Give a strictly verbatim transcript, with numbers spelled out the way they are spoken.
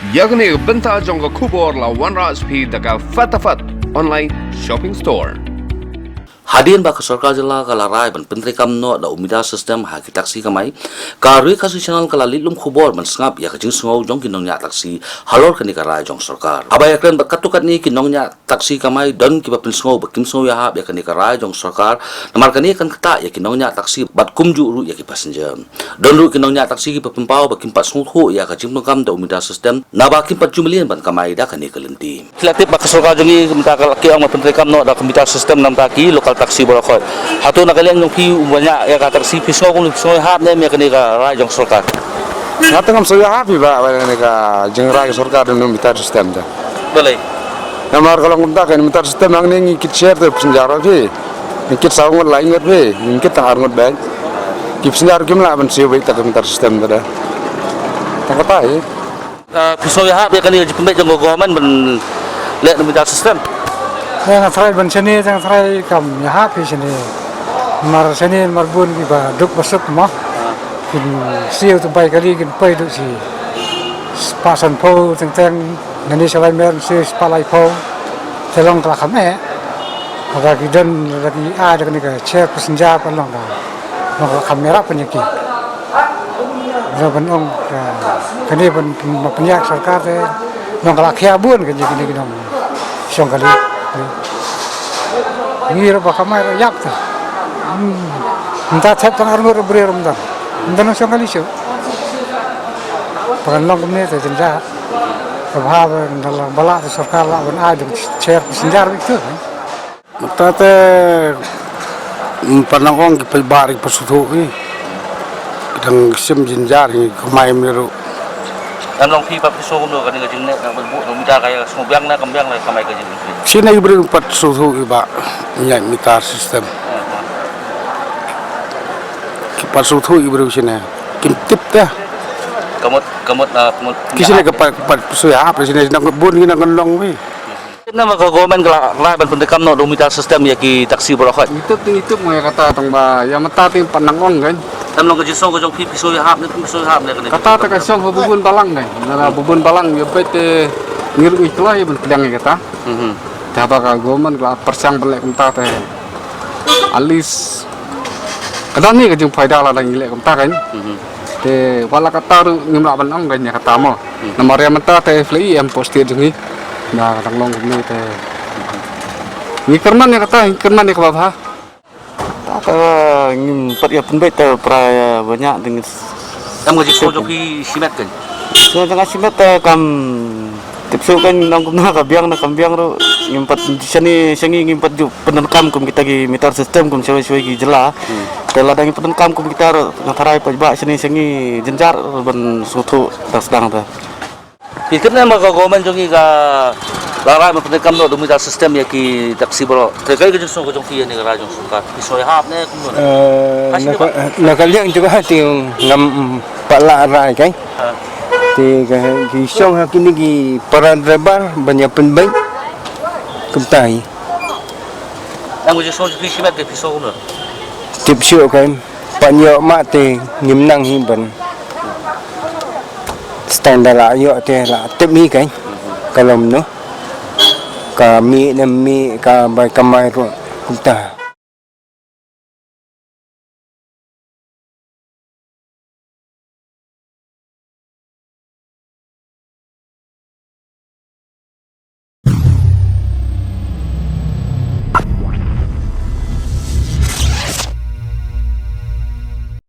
Ïa kane ka bynta jong ka khubor la wanrah sha phi da ka Fatafat Online Shopping Store. Hadien ba ka sorkar jylla ka la rai ban pyntreikam noh da u meter system ha ki taxi kamai, ka Ri Khasi Channel ka la leit lum khubor ban sngap ïa ka jingsngew jong ki nongñiah taxi halor kane ka rai jong sorkar. Haba ïakren bad katto katne ki nongñiah taxi kamai, don kiba pynsngew ba kim sngew ïahap ïa kane ka rai jong sorkar, namar kane kan ktah ïa ki nongñiah taxi bad kumjuh ruh ïa ki passenger. Don ruh ki nongñiah taxi kiba pynpaw ba kim pat sngewthuh ïa ka jingpyndonkam da u meter system, naba kim pat ju mlien ban kamai da kane ka lynti. Phi la tip ba ka sorkar jong ngi mynta ka la, ki ong ba pyntreikam noh da ka meter system na bynta ki local taxi baroh khoit. Hato na ka liang jong phi uba ñiah ïa ka taxi, phi sngew kumno, phi sngew ïahap ne em ïa kane ka rai jong sorkar? Nga te ngam sngew ïahap hi ba, ba kane ka jingrai sorkar da u meter system te. Balei? Namar ka long kumta, ka meter system hangne ngi kit sher te passenger phi. Ngi kit saw ngut, lai ngut phi, ngi kit tang ar ngut beit. Ki passenger kim lah ban siew beit da ka meter system te da. Tang kata hi. Ah, phi sngew ïahap ïa kane ka jingpynbeit jong ka government ban leh da u meter system? Nga tharai ban shane, nga tharai kam ïahap hi shane. Mar shane mar bun kiba duk ba suk mo. Kin siew tu bai kali kin poi duh shi spah sanphew teng teng, nani sha lai mer siew spah laiphew. Te long ka la kham eh. Haba ki don la ki ai da kane ka share passenger ka long ka, long ka la kham ïarap pynïa ki. Long ban ong ka, kane ban, ban pynïa sorkar te long ka la khia bun kane, kine ki nongshong kali. Ngi ruh ba kamai ruh ïap te. Hmm. Mynta thep tang ar ngut ruh briew ruh mynta. Mynta nongshong kali shuh. Ba kan long kumne te jynjar. Ka bha ba, ba la, ba la te sorkar lah ban ai da u share passenger beit tu. Mynta te, mm, pat nang ong ki paidbah ki pat sngewthuh ki. Ki dang shim jynjar, ki kamai mih ruh. Em long phi pat phi sngew kumno kane ka jingleh, ka buh da u meter, ka ïa sngewbiang ne kam biang ne kamai ka jingim phi? Shane ki briew pat sngewthuh ki ba ïa meter system. Ki pat sngewthuh ki briew shane. Kim tip te. Ka mut, ka mut, ah, ka mut. Ki shane ka pat, pat sngewthuh hap shane, nang bun ki nang kan long phi. Namar ka government ka la rai ban pyntreikam noh da u meter system ïa ki taxi baroh khoit. Ngi tip te ngi tip mo ïa kata, tang ba ïa mynta te pat nang ong kan. Em long ka jingsngew ka jong phi, phi sngew ïahap ne phi sngew ïahap ne kane? Kata te ka shong ha bun balang kan. Na bun bun balang ïa beit te ngi ruh ngi kloi ban pdiang ïa kata. Mhm. Te haba ka government ka la pyrshang ban leh kumta te at least ka don hi ka jingphaida lada ngi leh kumta kan. Mhm. Te wat la katta ruh ngim lah ban ong kan ïa kata mo. Hmm. Namar ïa mynta te phi la i em post jong ngi. Ba ka dang long kumne te ngi kyrmen ïa kata, ngi kyrmen ïa kaba bha. Ta ka ngim pat ïa pynbeit te pra ïa ba ñiah ding. Em ka jingsngew jong phi shimet kan? Jingsngew jong nga shimet te kam tip shuh kan, nang kumno ka biang ne kam biang ruh ngim pat shane sha ngi ngim pat ju pyndonkam kum kita ki meter system kum shawei shawei ki jylla. Hmm. Te lada ngi pyndonkam kum kita ruh nga tharai paidbah shane sha ngi jynjar ban sngewthuh tang sdang te. Phi tip ne em ba ka government jong ngi ka la rai ban pyndonkam noh da u meter system ïa ki taxi baroh. Te kaei ka jingsngew ka jong phi ïa kane ka rai jong sorkar? Phi sngew ïahap ne kumno? Eh, na ka, na ka liang jong nga te ngam pat lah rai kai. Ha. Te ka, ki shong ha kine ki para driver ban ïa pynbeit. Kumta hi. Em ka jingsngew jong phi shimet ka, phi sngew kumno? Tip shuh kai. Pat ïoh ma te ngim nang hi ban. Tang da la ïoh te la tip hi kai. Ka long kumno. Ka mih ne mih, ka bai kamai ruh kumta.